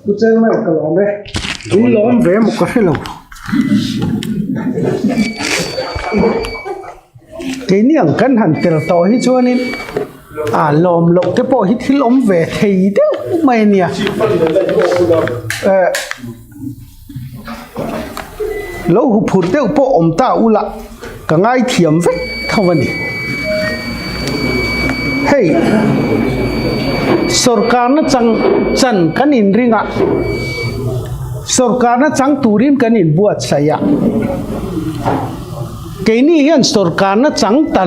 Pu Chairman ka lawm e. In lawm ve maw ka hre lo. Keini ang kan han tel tawh hi chuanin a lawm loh te pawh hi thil awm ve thei deuh mai a nia. Eh lo huphurh deuh pawh awm ta ula ka ngaithiam vek tho a ni. Hei sorkarna chang chan kan inring a, sorkarna chang turin kan inbuatsaih a. Keini hian sorkarna chang ta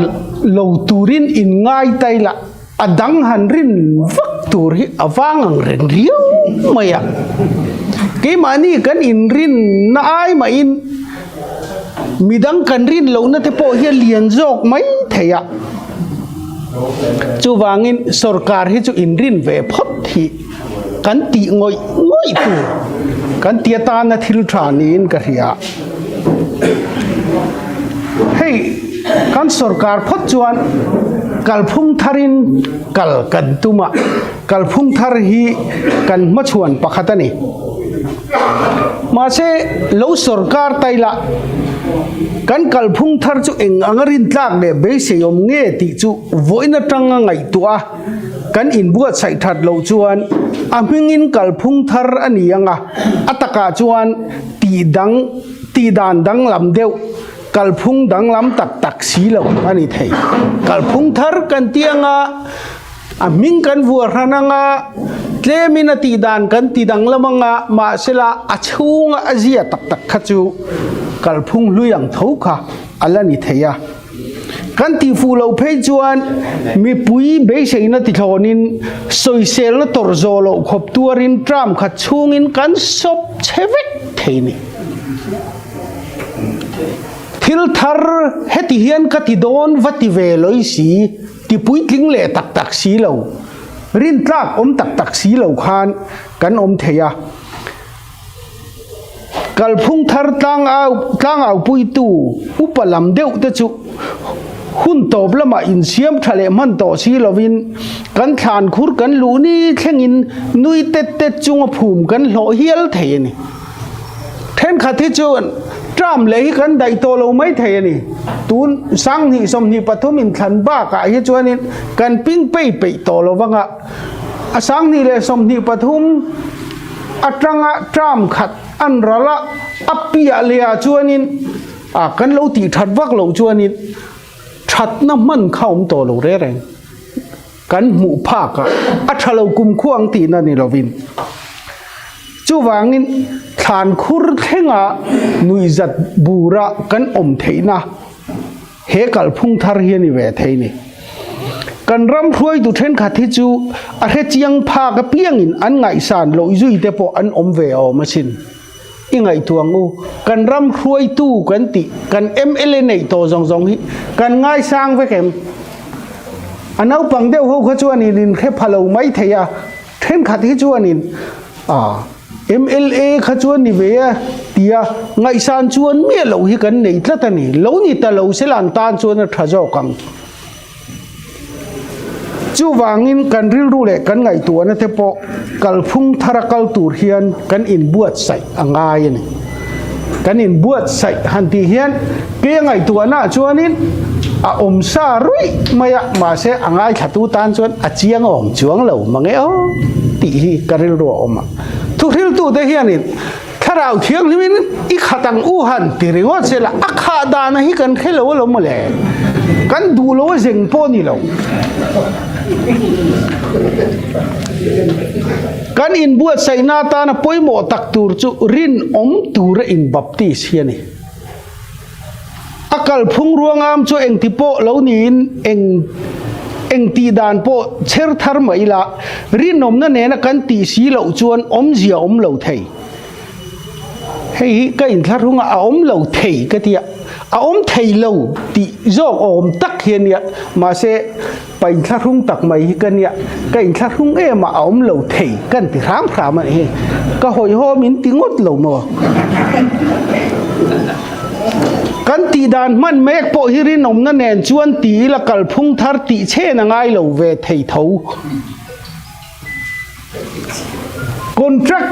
lo turin in ngai ta ila, a dang han rin vak tur hi a vang ang reng riau mai a. Keimahni kan inrinna ai mahin midang kan rin lohna te pawh hi a lian zawk mai thei a. Chuvangin sorkar hi chu inrin ve phawt hi kan tih ngawih ngawih tur kan ti atana thil tha niin ka hria. Hei kan sorkar phawt chuan kalphung tharin kal kan tum a, kalphung thar hi kan hmachhuan pakhat a ni. Mahse lo sorkar taila kan kalphung thar chu eng anga rintlak leh beiseiawm nge tih chu vawiin atanga ngaihtuah a, Kan inbuatsaih that loh chuan a hmingin kalphung thar a ni ang a, a takah chuan tih dang, tih dan danglam deuh, kalphung danglam tak tak si lo a ni thei. Kalphung thar kan ti ang a, a hming kan vuah hran ang a, tlemin a tih dan kan ti danglam ang a, mahsela a chhunga a zia tak tak kha chu kalphung hlui ang tho kha a la ni thei a. Kan tihfuh loh phei chuan mipui beiseina tithlawnin sawiselna tawrh zawh loh khawp tuarin tram khat chhungin kan sawp chhe vek thei ni. Thil thar heti hian ka ti dawn va ti ve lawih si, ti puitling leh tak tak si lo, rintlak awm tak tak si lo khan kan awm thei a. Kalphung thar tlangau tlangaupuitu upa lam deuh te chu hun tawp lamah insiam tha leh hman tawh si lovin kan thlan khur kan luh ni thlengin nui tet tet chunga phum kan hlawh hial thei a ni. Thenkhat hi chuan tram leh hi kan daih tawh lo mai thei a ni. Tun sanghnih 23 inthlan bakah hi chuanin kan ping pei peih tawh lo vanga a 2023 atanga term khat an ral a, a piah leh ah chuanin ah kan lo tih that vak loh chuanin thatna hman kha awm tawh lo reng reng. Kan hmuh phak ah a tha lo kum khu ang tihna ni lovin. Chuvangin thlan khur thlenga nuihzat bura kan awm theihna He kalphung thar hi a ni ve thei ni. Kan ram hruaitu thenkhat hi chu a hre chiang phak apiangin an ngaihsan loh zui te pawh an awm ve awm asin. I ngaihtuah ang u, kan ram hruaitu kan tih, kan mla neih tawh zawng zawng hi kan ngaisang vek em? A naupang deuh ho kha chuanin in hre pha lo mai thei a, thenkhat hi chuanin a. Mla kha chuan ni ve a tia ngaihsan chuan miah loh hi kan nei tlat a ni. Lo ni ta lo sela an tan chuan a tha zawk ang. Chuvangin kan rilru leh kan ngaihtuahna te pawh kalphung thara kal tur hian kan inbuatsaih a ngai a ni. Kan inbuatsaih han tih hian kei a ngaihtuahna ah chuanin a awm sa ruih mai a, mahse a ngaithlatu tan chuan a chiang a awm chuang lo mange aw tih hi ka rilru a awm a. Thuhriltute hianin Thlarau Thianghlimin i khat ang u han ti ringawt sela a khah dana hi kan hre lo alawm mawle. Kan duh lo a zeng pawh a ni lo. Kan inbuatsaihna atana pawimawh tak tur chu rinawm tura inbaptis hi a ni. A kalphung ruangam chu engti pawh lo niin eng eng tih dan pawh chher thar mah ila, rinawmna nena kan tih si loh chuan awmzia awm lo thei. Hei hi ka inthlahrung a, a awm lo thei ka ti a, a awm thei lo tih zawk awm tak hi a nia, mahse pa inthlahrung tak mai hi ka nia, ka inthlahrung em a, a awm lo thei kan ti hram hram a nih hi, ka hawihhawm in ti ngawt lo maw? Kan tih dan hman mek pawh hi rinawmna nen chuan ti ila kalphung thar tih chhen a ngai lo ve thei tho. Contract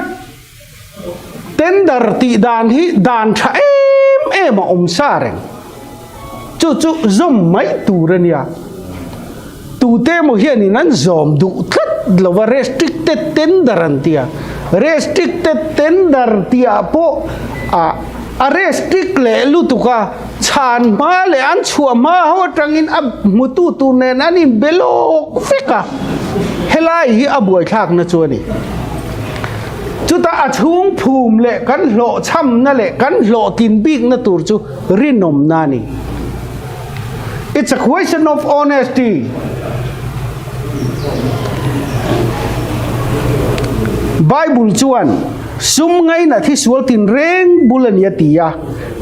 tender tih dan hi dan tha em em a awm sa reng. Chu chu zawm mai tur a nia. Tute emaw hianin an zawm duh tlat lo va, restricted tender an ti a. Restricted tender tihah pawh a restrict leh lutuk a, chhan hma leh an chhuah hma ho atangin a hmutu tur nen an inbe lawk vek a, helai hi a buaithlakna chu a ni. Chutah a chhung phum leh kan hlawhchhamna leh kan hlawhtlin bikna tur chu rinawmna a ni. It's a question of honesty. Bible chuan sum ngainat hi sual tinreng bul a ni a ti a,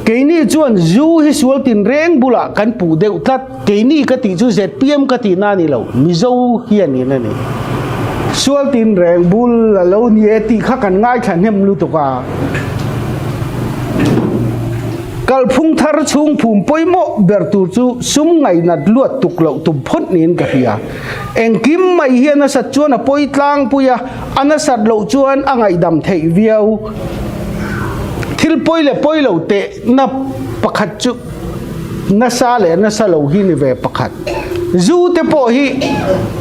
keini chuan zu hi sual tinreng bulah kan puh deuh tlat. Keini ka tih chu zpm ka tihna a ni lo, Mizo hianin a ni. Sual tinreng bul a lo ni e tih kha kan ngaithla hnem lutuk a. Kalphung thar chhung phum pawimawh ber tur chu sum ngaihnat luat tuk loh tum phawt niin ka hria. Engkim mai hi a nasat chuan a pawi tlangpui a, a nasat loh chuan a ngaihdam theih viau. Thil pawi leh pawi lo tehna pakhat chu nasa leh nasa lo hi ni ve pakhat. Zu te pawh hi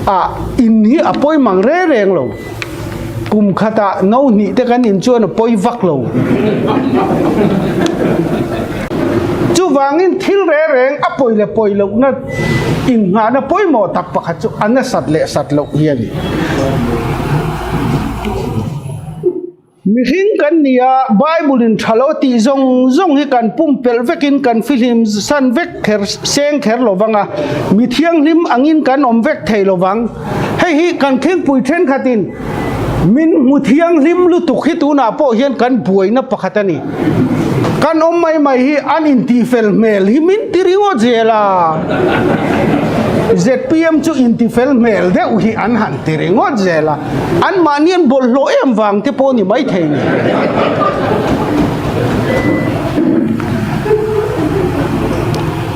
a in hi a pawi mang reng reng lo. Kum khatah no hnih te kan in chuan a pawi vak lo. Chuvangin thil reng reng a pawi leh pawi lohna innghahna pawimawh tak pakhat chu a nasat leh sat loh hi a ni. Mihring kan ni a, Bible in tha lo tih zawng zawng hi kan pumpelh vekin kan fihlim san vek kher seng kher lo vang a, mi thianghlim angin kan awm vek thei lo vang. Hei hi kan thingpui thenkhatin min hmu thianghlim lutuk hi tunah pawh hian kan buaina pakhat a ni. Kan awm mai mai hi an intihfel hmel hi min ti ringawt zel a. Zpm chu intifel hmel deuh hi an han ti ringawt zel a. Anmahni an bawlhhlawh em vang te pawh ni maithei ni.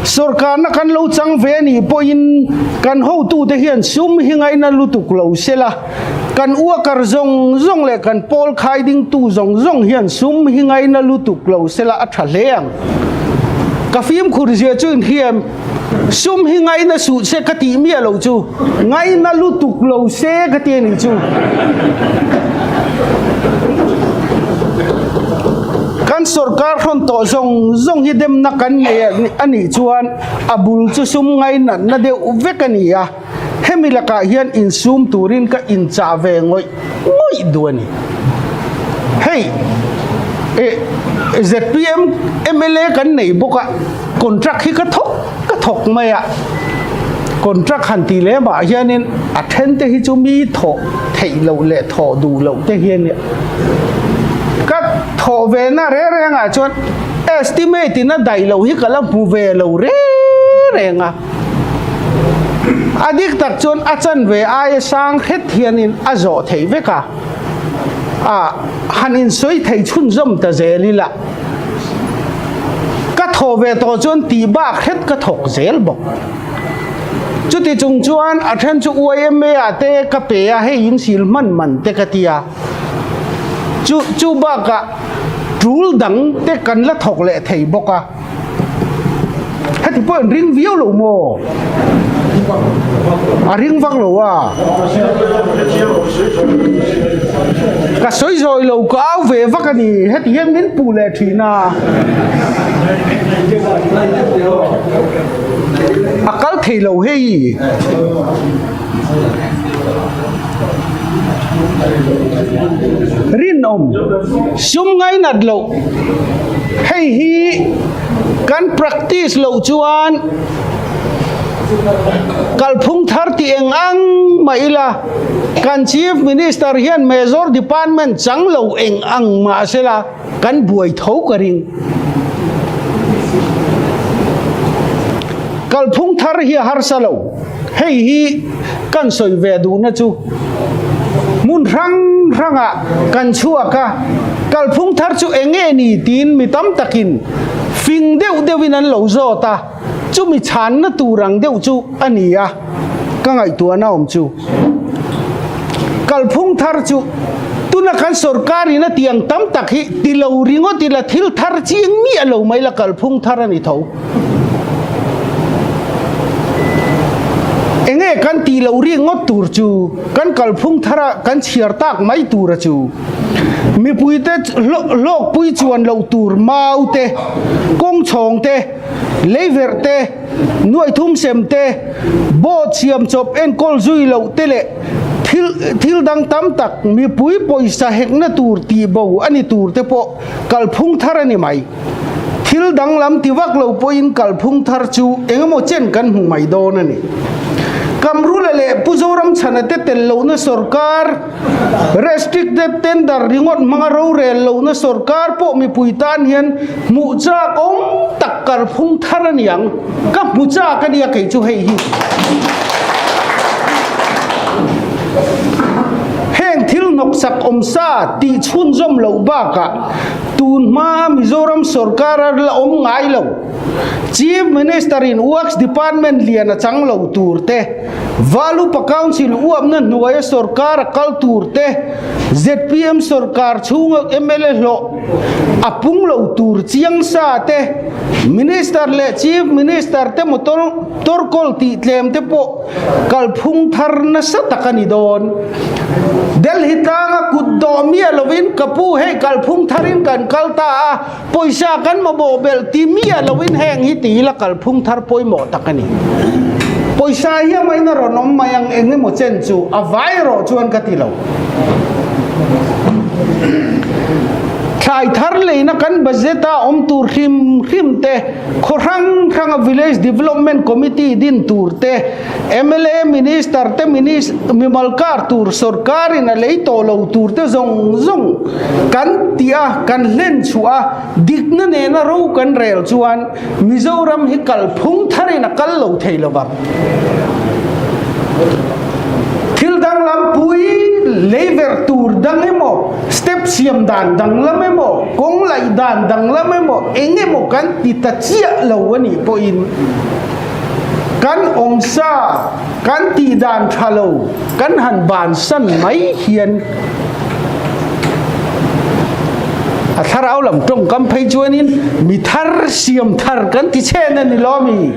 Sorkarna kan lo chang ve a nih pawhin kan hotute hian sum hi ngaina lutuk lo se la, kan uakar zawng zawng leh kan pawl khai dingtu zawng zawng hian sum hi ngaina lutuk lo se la a tha hle ang. Ka fimkhur zia chu inhriam, sum hi ngaina suh se ka tih miah loh chu ngaina lutuk lo se ka ti a nih chu. Kan sorkar hrawn tawh zawng zawng hi demna kan nei a nih chuan a bul chu sum ngainatna deuh vek a ni a, hemi lakah hian insum turin ka inchah ve ngawih ngawih duh a ni. Hei zpm mla kan nei bawk a, contract hi ka thawk ka thawk mai a, contract han tih lemah hianin a then te hi chu mi thawh theih loh leh thawh duh loh te hi a nia. Ka thawh ve na reng reng ah chuan estimate in a daih loh hi ka la hmu ve lo reng reng a. A dik tak chuan a chanve aia sang hret hianin a zawh theih vek a, a han insawi thei chhunzawm ta zel ila ka thawh ve tawh chuan tih bak hret ka thawk zel bawk. Chuti chung chuan a then chu YMA ah te ka pe a, hei in sil hman man te ka ti a. Chu chu bakah tul dang te kan la thawk leh thei bawk a. Heti pawh an ring viau lo maw? A ring vak lo a. Ka sawi zawi lo ka au ve vak a ni. Heti hian min puh leh thin a. A kal thei lo hei. Rinawm, sum ngainat loh, hei hi kan practice loh chuan kalphung thar tih eng ang mah ila kan Chief Minister hian Major Department chang lo eng ang mah sela kan buai tho ka ring. Kalphung thar hi a harsa lo. Hei hi kan sawi ve duhna chu hmun hrang hrangah kan chhuak a, kalphung thar chu eng nge ni tiin mi tam takin fing deuh deuhin an lo zawt a, chumi chhanna tur ang deuh chu a ni a, ka ngaihtuahna awm chu. Kalphung thar. thar chu tuna kan sorkar in a tih ang tam tak hi ti lo ringawt ila thil thar chiang miah lo mai la kalphung thar a ni tho. Enge kan tih loh ringawt tur chu kan kalphung thara kan chhiar tak mai tura chu mipuite hlawkpui chuan loh tur mau te, kawng chhawng te, leiverh te, nuaithum sem te, boat siam chawp enkawl zui loh te leh thil thil dang tam tak mipui pawisa hekna tur tihbo a ni tur te pawh kalphung thar a ni mai. Thil danglam ti vak lo pawhin kalphung thar chu engemaw chen kan hmu mai dawn a ni. Kamrula leh Pu Zoramchhana te tel lohna sorkar, restricted tender ringawt hmanga rorel lohna sorkar pawh mipui tan hian hmuh chak awm tak kalphung thar a ni ang. Ka hmu chak a nia kei chu hei hi. Heng thil hnawksak awmsa tih chhunzawm loh bakah Tun hmaa Mizoram sorkar a la awm ngai lo. Chief Minister in Works Department lian a chang lo tur te, Valupa Council uapna hnuaia sorkar a kal tur te, zpm sorkar chhunga mla hlawh a pung lo tur chiang sa te, Minister leh Chief Minister te motor tawrkawl tih tlem te pawh Kalphung thar nasa tak a ni dawn. Delhi tlanga kut dawh miah lovin ka pu hei kalphung tharin kan kal ta a, pawisa kan mamawh belh ti miah lovin heng hi ti ila kalphung thar pawimawh tak a ni. Pawisa hi amahin a rawn awm mai ang eng emaw chen chu a vai erawh chuan ka ti lo. Thlai thar leina kan budget a awm tur hrim hrim te, Khaw hrang hranga Village Development Committee din tur te, mla, Minister te mimal kar tur sorkarin a lei tawh lo tur te zawng zawng kan tih a, kan hlen chhuah a, dikna nena ro kan rel chuan Mizoram hi kalphung tharin a kal lo thei lo vang. Thil danglam pui leiverh tur dang emaw, step siam dan danglam emaw, kawng laih dan danglam emaw, eng emaw kan ti ta chiah lo a nih pawhin kan awmsa, kan tih dan tha lo kan han bansan mai hian a thlarau lam tawngkam phei chuanin mi thar siam thar kan ti chhen a ni lo mi.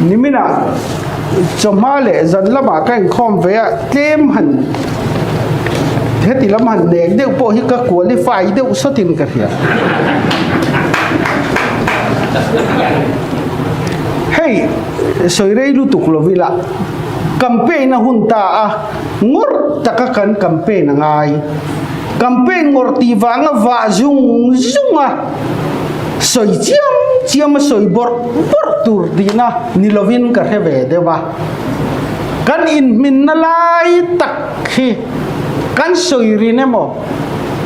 Niminah chawhma leh zan lamah ka inkhawm ve a, tlem han heti lam han nek deuh pawh hi ka qualify deuh sawtin ka hria. Hei sawi rei lutuk lo ila campaign a hun ta a, ngawrh taka kan campaign a ngai. Campaign ngawrh tih vanga vah zung zung a. Sawi chiam chiam a sawi bawrh bawrh tur tihna ni lovin ka hre ve deuh a. Kan inhminna lai tak hi kan sawi rin emaw,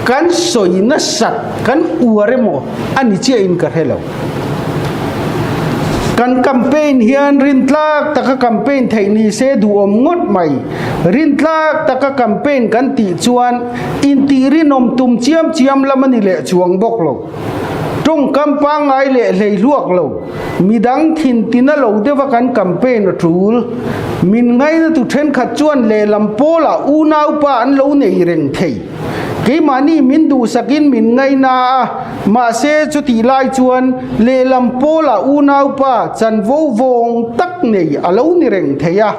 kan sawi nasat, kan uar emaw a ni chiahin ka hre lo. Kan campaign hian rintlak taka campaign theih ni se duhawm ngawt mai. Rintlak taka campaign kan tih chuan intih rinawm tum chiam chiam lam a ni leh chuang bawk lo. Tawngkam pangngai leh hlei hluak lo, midang thin tina lo deuha kan campaign a tul. Min ngaina tu thenkhat chuan lehlam pawlah unaupa an lo nei reng thei. Keimahni min duhsakin min ngaina a, mahse chutih lai chuan lehlam pawlah unaupa chanvo vawng tak nei a lo ni reng thei a.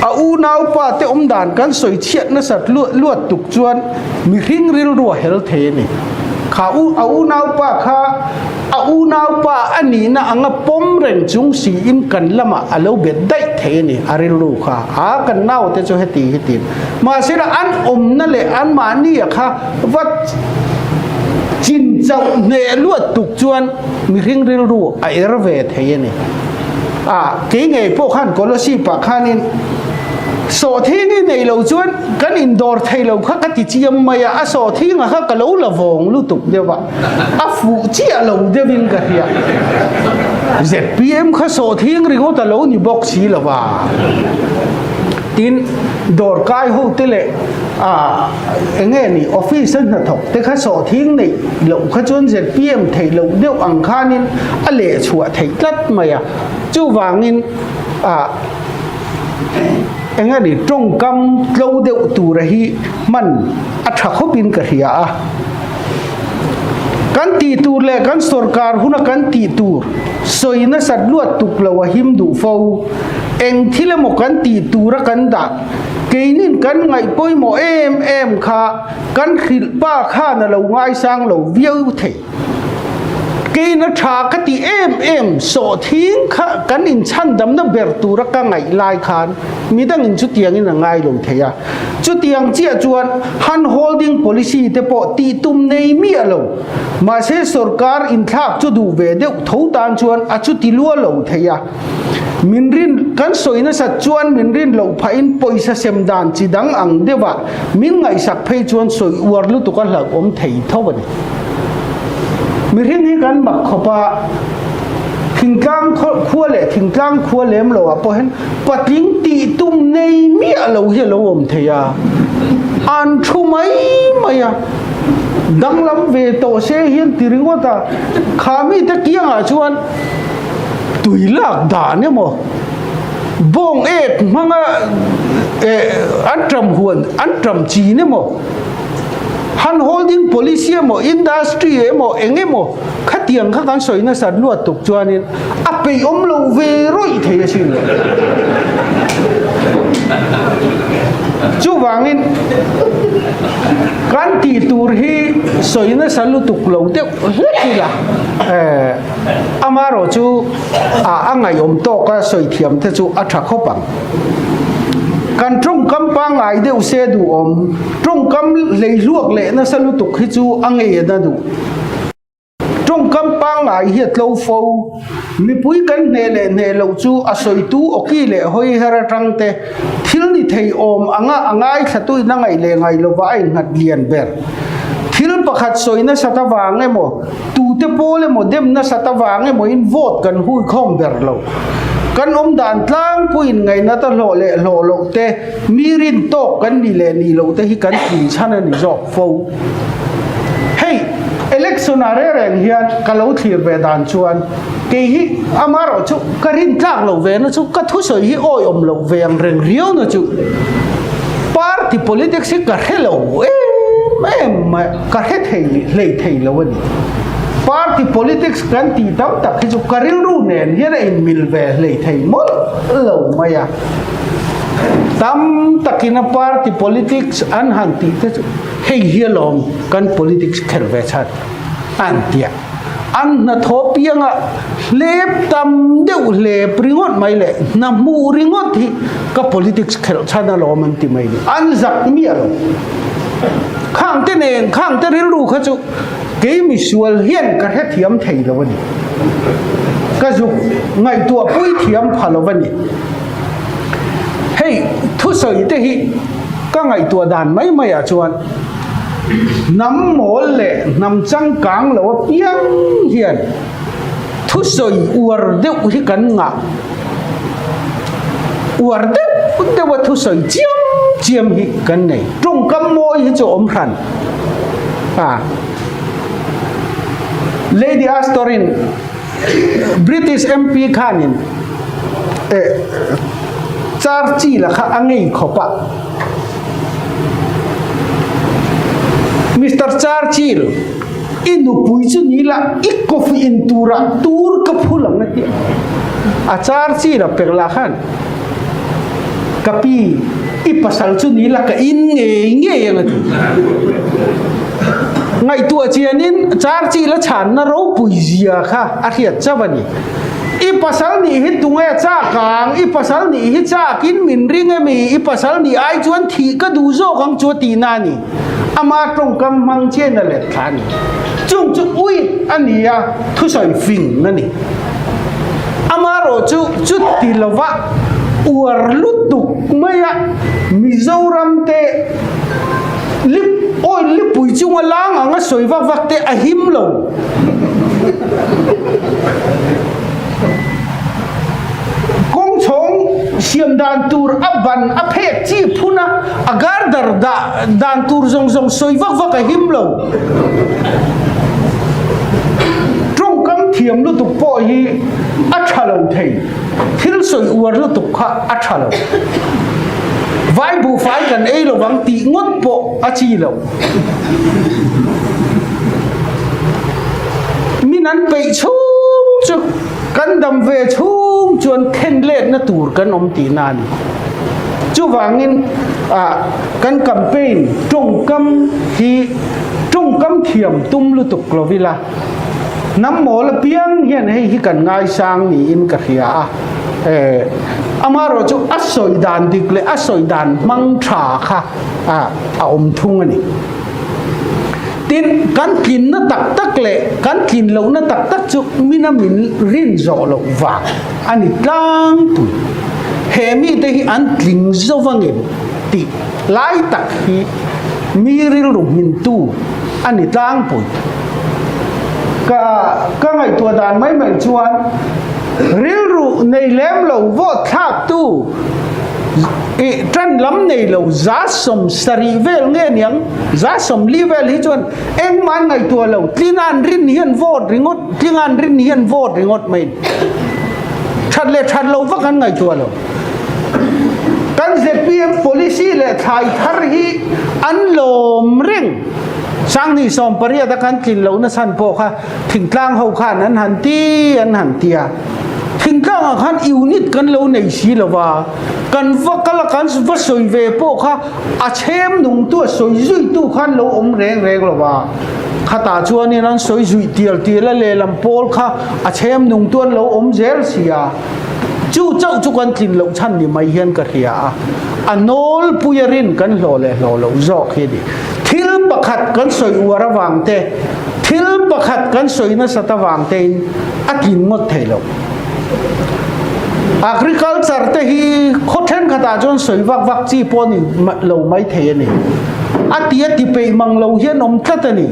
A unaupa te awmdan kan sawi chhiat nasat luat tuk chuan mihring rilru a hel thei a ni. Kha a unaupa kha a unaupa a nihna anga pawm reng chung siin kan lamah a lo bet daih thei a ni a rilru kha. A kan naute chu heti hi tiin. Mahsela an awmna leh anmahnia kha va chin chauh hneh luat tuk chuan mihring rilru a er ve thei a ni. A, kei ngei pawh khan Kolosip ah khanin sawhthing i neih loh chuan kan indawr thei lo kha ka ti chiam mai a, a sawhthing ah kha ka lo la vawng lutuk deuh a, a fuh chiah lo deuhin ka hria. Zpm kha sawhthing ringawt a lo ni bawk si lo va. Tin, dawrkai ho te leh a eng nge ni office a hnathawk te kha sawhthing neih loh kha chuan zpm theih loh deuh ang khanin a leh chhuah theih tlat mai a. Chuvangin a. Eng a ni, tawngkam tlo deuh tura hi hman a tha khawpin ka hria a. Kan tih tur leh kan sorkar huna kan tih tur sawi nasat luat tuk lo a him duh fo. Eng thil emaw kan tih tura kan dah keinin kan ngaih pawimawh em em kha kan hrilh pa khan a lo ngaisang lo viau thei. Keina tha ka ti em em sawhthing kha kan inchhandamna ber tura ka ngaih lai khan midangin chutiangin a ngai lo thei a. Chutiang chiah chuan hand holding policy te pawh tih tum nei miah lo. Mahse sorkar inthlak chu duh ve deuh tho tan chuan a chuti lua lo thei a. Min rin kan sawi nasat chuan min rin loh phahin pawisa sem dan chi dang ang deuhah min ngaihsak phei chuan sawi uar lutuk a hlauhawm thei tho a ni. Mihring hi kan mak khawp a, thingtlang khua leh thingtlang khua lem lo ah pawh hian patling tih tum nei miah lo hi a lo awm thei a, an thu mai mai a, danglam ve tawh se hian ti ringawt a, kha mite kiangah chuan tui lak dan emaw bawng ek hmanga eh an ṭam huan an ṭam chin emaw Han holding policy emaw industry emaw eng emaw khatiang kha kan sawi nasat luat tuk chuanin a peihawm lo ve rawih thei asin le. Chuvangin kan tih tur hi sawi nasa lutuk lo deuh hlek ila eh amarawh chu a ngaihawm tawka sawi thiam te chu a tha khawp ang. Kan tawngkam pangngai deuh se duhawm, tawngkam hleihluak leh nasa lutuk hi chu a ngei a na duh. Tawngkam pangngai hi a tlo fo, mipui kan hneh leh hneh loh chu a sawitu awki leh hawi her atang te thil ni thei awm anga a ngaithlatuin a ngaih leh ngaih lova a innghat lian ber. Thil pakhat sawi nasat avang emaw, Tute pawl emaw dem nasat avang emaw in vote kan hui khawm ber lo. Kan awm dan tlangpuiin ngainat a hlawh leh hlawh loh te, mi rin tawk kan nih leh nih loh te hi kan tlin chhan a ni zawk fo. Hei election ah reng reng hian ka lo thlir ve dan chuan kei hi amarawh chu ka rin tlak lo ve na chu ka thusawi hi awiawm loh ve ang reng riau na chu party politics hi ka hre lo em em mai. Ka hre thei hlei thei lo a ni. Party politics kan tih tam tak hi chu ka rilru nen hian a inmil ve hlei thei mawlh lo mai a. Tam takin a party politics an han tih te chu hei hi alawm kan politics kher ve chhan an tia. An hnathawh pianga hlep tam deuh hlep ringawt mai leh hna hmuh ringawt hi ka politics khelh chhan alawm an ti mai ni. An zak miah lo. Khangte nen khangte rilru kha chu kei misual hian ka hrethiam thei lo a ni. Ka zuk ngaihtuah pui thiam pha lo a ni. Hei thusawi te hi ka ngaihtuah dan mai mai ah chuan hnam mawl leh hnam changkang lo apiang hian thusawi uar deuh hi kan ngah. Uar deuh deuh a thusawi chiam chiam hi kan nei. Tawngkam mawi hi chu a awm hran a. Lady Astor-in British MP khanin eh Churchill-a kha a ngei khawp a. Mister Churchill, I nupui chu ni la, i coffee in turah tur ka phul ang a ti a. A Churchill-a pek lah khan, Ka pi, i pasal chu ni la ka in ngei ngei ang a ti. Ngaihtuah chianin Churchill-a chhanna ropui zia kha a hriat chauh a ni. I pasal nih hi tunge chak ang? I pasal nih hi chakin min ring emi? I pasal nih ai chuan thih ka duh zawk ang chu a tihna a ni. Ama tawngkam hmang chian a let thla a ni. Chung chu uit a ni a, thusawi fing a ni. Amarawh chu chuti lova uar lutuk mai a, Mizoram te lip oil lipui chunga lang anga sawi vak vak te a him lo. Kawng chhawng siam dan tur a ban a phek chi phun a, a girder dah dan tur zawng zawng sawi vak vak a him lo. Tawngkam thiam. thiam lutuk pawh hi a tha lo thei. Thil sawi uar lutuk kha a tha lo. Vai buhfai kan ei lovang tih ngawt pawh a chi lo. Min an peih chhung chu kan dam ve chhung chuan khen letna tur kan awm tihna a ni. Chuvangin kan campaign tawngkam hi tawngkam thiam tum lutuk lo ila. Hnam mawl apiang hian hei hi kan ngaisang niin ka hria a, eh, amaherawh chu a sawi dan dik leh a sawi dan hmang tha kha a awm thung a ni. Tin, kan tlinna tak tak leh kan tlin lohna tak tak chu mina min rin zawh loh vang a ni tlangpui. He mite hi an tling zo vangin tih lai tak hi mi rilru hmintu a ni tlangpui. Ka ka ngaihtuah dan mai mai chuan rilru nei lem lo vote thlaktu ih tan lam nei lo 70% vel nge niang 40 vel hi chuan engmah an ngaihtuah lo tlinga an rin hian vote ringawt tlinga an rin hian vote ringawt mai that leh that lo vak an ngaihtuah lo. Kan zpm policy leh thlai thar hi an lawm reng. Sangni 18 a kan tlin lohna chhan pawh kha thingtlang ho khan an han ti an han ti a. Thingtlangah khan unit kan lo nei si lo va, kan va kal a kan va sawi ve pawh kha a chhem nungtu a sawi zuitu khan lo awm reng reng lo va. Khatah chuanin an sawi zuih tial tial a lehlam pawl kha a chhem nungtu an lo awm zel si a. Chu chauh chu kan tlin loh chhan ni mai hian ka hria a, a nawlpui a rin kan hlawh leh hlawh loh zawk hi a ni. Thil pakhat kan sawi uar avang te, thil pakhat kan sawi nasat avang tein a tlin ngawt thei lo. Agriculture te hi khaw thenkhatah chuan sawi vak vak chi pawh ni lo mai thei a ni. A ti a ti peih mang lo hian awm tlat a ni.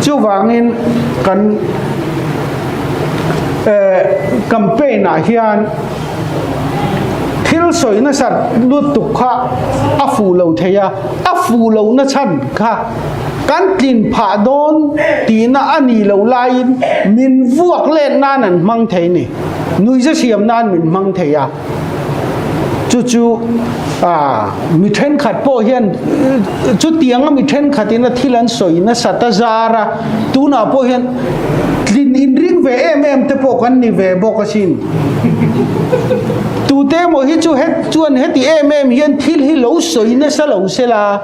Chuvangin kan. Campaign ah hian thil sawi nasat lutuk kha a fuh lo thei a, a fuh lohna chhan kha kan tlin phah dawn tihna a nih loh laiin min vuak let nan an hmang thei a ni, nuihza siam nan min hmang thei a. Chu chu mi thenkhat pawh hian chutianga mi thenkhatin a thil an sawi nasat a zar a, tunah pawh hian tlin inring ve em em te pawh kan ni ve bawk asin. Tute emaw hi chu het chuan heti em em hian thil hi lo sawi nasa lo sela,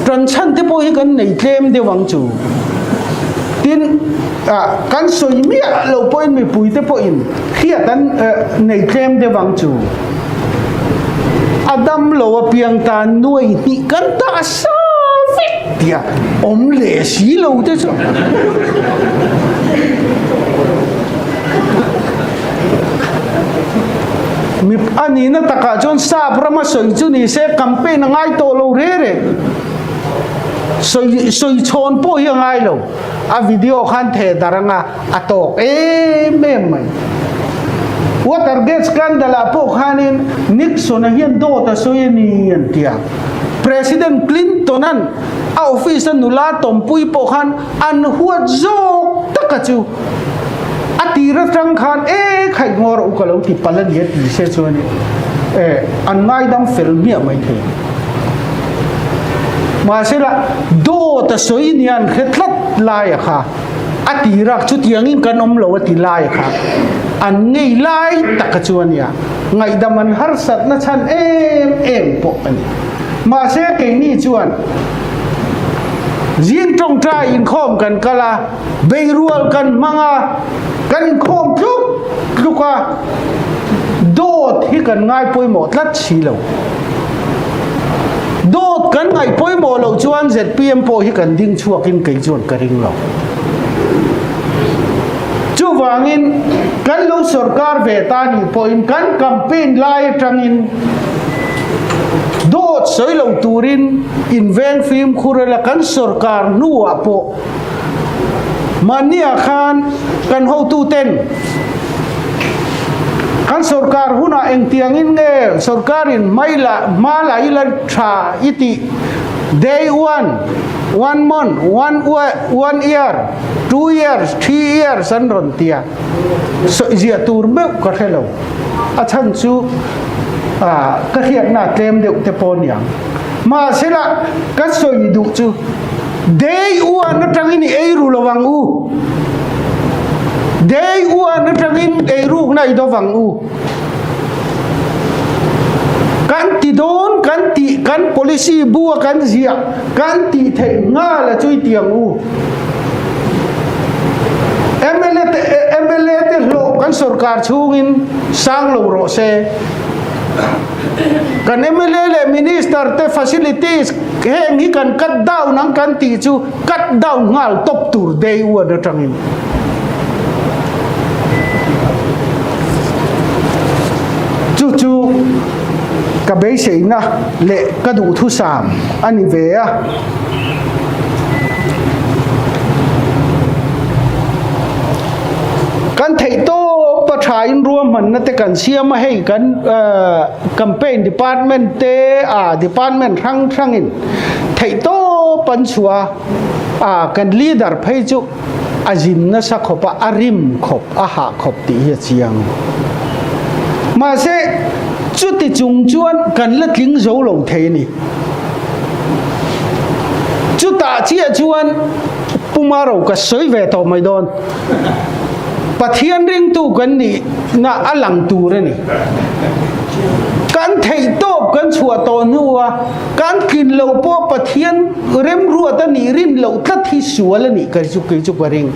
tanchhan te pawh hi kan nei tlem deuh ang chu. Tin, kan sawi miah lo pawhin mipui te pawhin hriat an nei tlem deuh ang chu. A dam lo apiang tan nuai hnih kan dah sa vek tia awm leh si lo te chu. Mi a nihna takah chuan sap rama sawi chu ni se campaign a ngai tawh lo re re. Sawi sawi chhawn pawh hi a ngai lo. A video khan theh dar anga a tawk em em mai. Watergate scandal ah pawh khanin Nixon-a hian dawt a sawi a ni an ti a. President Clinton-a'n a office a nula tawmpui pawh khan an huat zawk taka chu a tir atang khan e khaih ngaw rawh u ka lo ti palh a ni a ti se chuan e an ngaidam fel miah mai thei. Mahsela dawt a sawi nia an hre tlat lai a kha a tirak chutiangin kan awm lo a ti lai a kha an ngei lai taka chu a nia ngaihdam an harsatna chhan em em pawh a ni. Mahse keini chuan zing tawngtai inkhawm kan kal a, beirual kan hmang a, kan inkhawm tluk tluk a, dawt hi kan ngai pawimawh tlat si lo. Dawt kan ngaih pawimawh loh chuan zpm pawh hi kan ding chhuakin kei chuan ka ring lo. Chuvangin kan lo sorkar ve ta nih pawhin kan campaign lai atangin dawt sawi lo turin inveng fimkhur ila kan sorkar hnuah pawh mahniah khan kan hotuten kan sorkar hunah engtiangin nge sorkarin hmaila hma la ila tha i tih. Day one, one month, one one year, two years, three years an rawn ti a, sawi ziah tur meuh ka hre lo. A chhan chu ka hriatna a tlem deuh te pawh aniang. Mahsela ka sawi duh chu day one atangin i ei ru lo ang u. Day one atangin ei rukna i dawv ang u. Kan ti dawn, kan tih, kan policy bu a kan ziah, kan tih theih nghal a chu i ti ang u. Mla te mla te hlawh kan sorkar chhungin sang lo rawh se. Kan mla leh minister te facilities heng hi kan cut down ang kan tih chu cut down nghal tawp tur day one atangin. Chu chu ka beiseina leh ka duhthusam a ni ve a. Kan theih tawp a thain ruahmanna te kan siam a, hei kan campaign department te ah department hrang hrangin theih tawp an chhuah a, kan leader phei chu a zin nasa khawp a, a rim khawp, a hah khawp tih hi a chiang. Mahse, chuti chung chuan kan la tling zo lo thei a ni. Chutah chiah chuan Puma ro ka sawi ve tawh mai dawn. Pathian ringtu kan nihna a lang tur a ni. Kan theih tawp kan chhuah tawh hnua kan tlin loh pawh Pathian remruat a nih rin loh tlat hi sual a nih ka chu kei chu ka ring.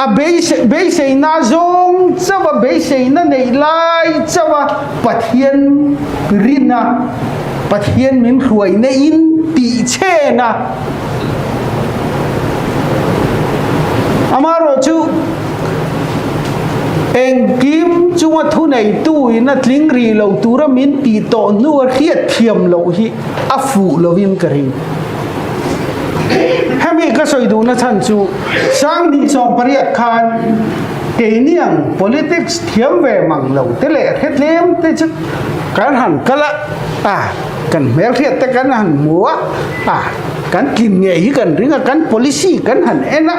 A beiseina zawng chauh a beiseina neih lai chauh a Pathian rina Pathian min hruaina in tih chhen a. Amaherawhchu engkim chunga thuneitu in a tling rih lo tura min tih tawh hnu a hriat thiam loh hi a fuh lovin ka ring. Hemi ka sawi duhna chhan chu Sanghnih 18 khan keiniang politics thiam ve mang lo te leh hretlem te chu kan han kal a, a kan hmelhriat te kan han hmu a, a kan tlin ngei hi kan ring a, kan policy kan han en a,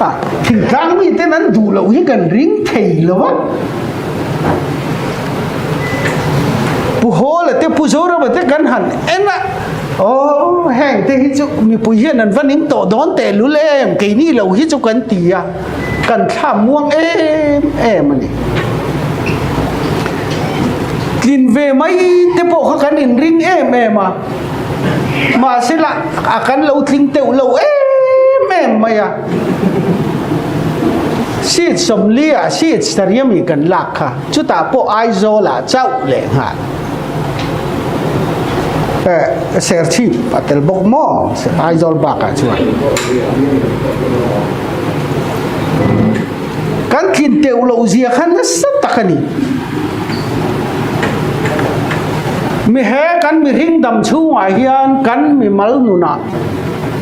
a thingtlang miten an duh loh hi kan ring thei lo a. Pu Hawla te Pu Zorama te kan han en a, aw heng te hi chu mipui hian an va ning tawh dawn tehlul em, keini lo hi chu kan ti a, kan thla muang em em a ni. Tlin ve mai te pawh kha kan inring em em a, mahsela a kan lo tling teuh lo em em mai a. Seat 40 ah seat sarih kan lak kha chutah pawh Aizawl ah chauh leh nghal. Serchhip a tel bawk maw Aizawl bakah chuan. Kan tlin teuh loh zia kha nasa tak a ni. Mi he kan mihring dam chhungah hian kan mimal nunah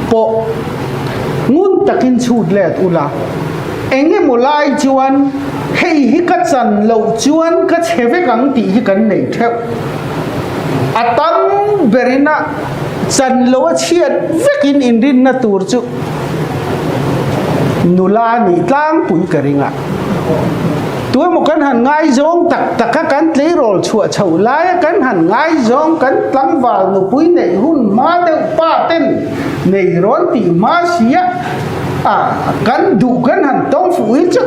pawh ngun takin chhut let ula, eng emaw lai chuan hei hi ka chan loh chuan ka chhe vek ang tih hi kan nei theuh. A tam berin a chan loh a chhiat vekin inrinna tur chu Nula nih tlangpui ka ring a, tuemaw kan han ngaizawng tak tak a, kan tleirawl chhuah chhoh laia kan han ngaizawng kan tlangval nupui neih hun hma deuh pa ten nei rawn tih hma sia a, kan duh kan han tawng fuh hi chu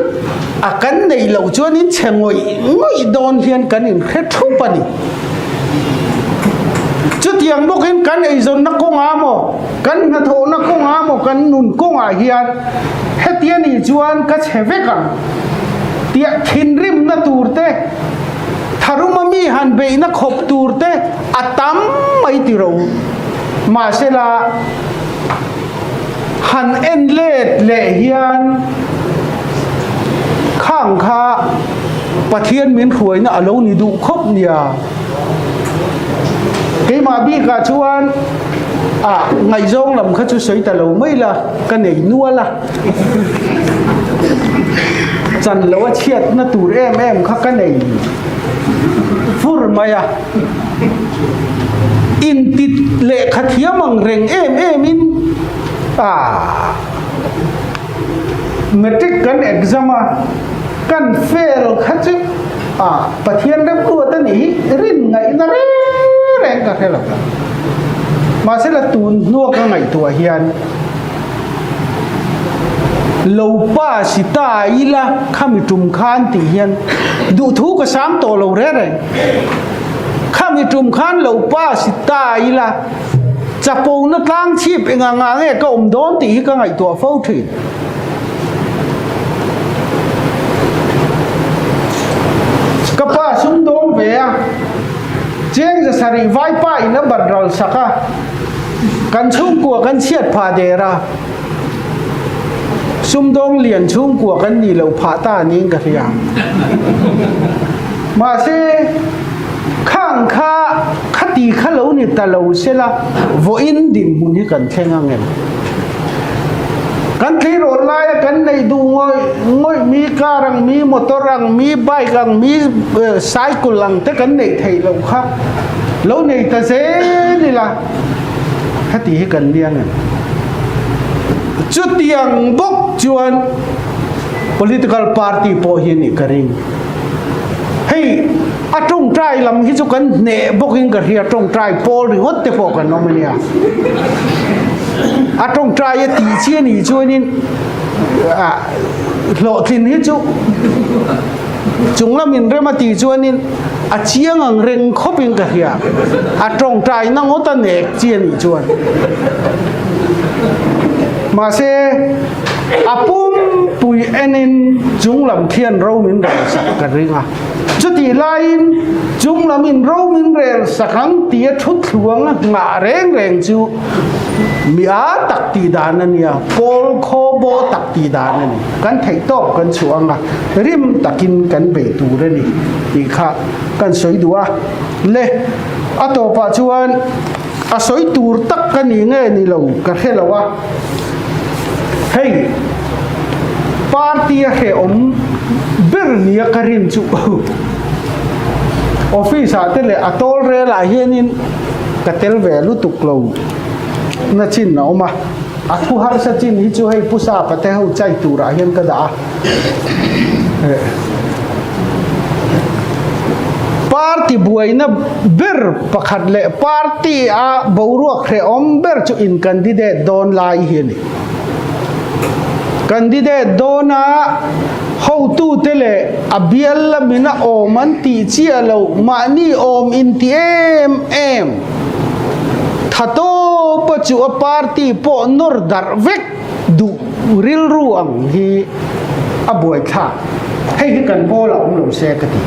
a kan neih loh chuan in chhe ngawih ngawih dawn hian kan inhre thup a ni. Chutiang bawkin kan eizawnna kawngah maw Kan hnathawhna kawngah maw kan nun kawngah hian hetia nih chuan ka chhe vek ang tia thinrimna tur te, tharuma mi han beihna khawp tur te a tam mai ti ro. Mahsela han en let leh hian khang kha Pathian min hruaina a lo ni duh khawp nia. Keimah bikah chuan Ah, ngaihzawng lam kha chu sawi ta lo mai la, ka nei nual a. Chan lo a chhiatna tur em em kha ka nei fur mai a. Inti lehkha thiam ang reng em em in ah matric kan exam a kan fail kha chu ah Pathian remruat a nih hi rin ngaihna reng reng ka hre lo ta. Mahsela tun hnua ka ngaihtuah hian lo pass i ta ila khami tum khan tih hian duhthu ka sang tawh lo reng reng. Khami tum khan lo pass i ta ila chapona tlang chhip enga ngah nge ka awm dawn tih hi ka ngaihtuah fo thin. Ka pa sumdawng ve a, cheng za sarih vaipa in a bat ral sak a, kan chhungkua kan chhiat phah der a, sumdawng lian chhungkua kan nih loh phah ta niin ka hria. Mahse, khang kha khati kha lo ni ta lo sela, vawiin dinhmun hi kan thleng ang em? Kan tleirawl laia kan neih duh ngawih ngawih mi car ang, mi motor ang, mi bike ang, mi cycle ang te kan neih theih loh kha lo nei ta zel ila, heti hi kan nia ngem? Chutiang bawk chuan political party pawh hi a nih ka ring. Hei a tawngtai lam hi chu kan hneh bawkin ka hria, tawngtai pawl ringawt te pawh kan awm a nia. A tawngtai a tih chi a nih chuanin ah hlawhtlin hi chu chung lamin rem a tih chuanin a chiang ang reng khawpin ka hria. A tawngtai na ngawt a nek chi a nih chuan. Mahse A pumpui enin chung lam khian ro min rel sak ka ring a. Chutih laiin chung lamin ro min rel sak ang tia thu thluang a nghah reng reng chu mi a tak tih dan a nia, pawl khaw baw tak tih dan a ni. Kan theih tawp kan chhuah ang a, rim takin kan bei tur a ni tih kha kan sawi duh a. Le, a tawpah chuan a sawi tur tak ka ni nge ni lo ka hre lo a. Hei party a hrehawm ber nia ka rin chu office ah te leh a tawl rel ah hianin ka tel ve lutuk lo na chin a awm a, a thu harsa chin hi chu hei Pu Sapa te ho chai turah hian ka dah a. Party buaina ber pakhat leh party a boruak hrehawm ber chu in candidate dawn lai hi a ni. Candidate dawna hotute leh a bial lamin a awm an tih chiah loh mahni awm inti em em tha tawpa chu a party pawh nawr darh vek duh rilru ang hi a buaithlak. Hei hi kan pawl a awm lo se ka ti.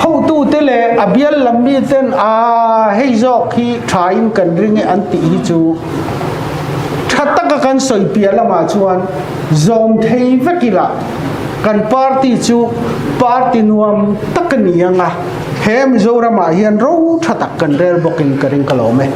Hotute leh a bial lam mi ten a hei zawk hi tha in kan ring e an tih hi chu tha taka kan sawi piah lamah chuan zawm thei vek ila kan party chu party nuam tak a ni ang a, he Mizoramah hian ro tha tak kan rel bawkin ka ring ka lawm e.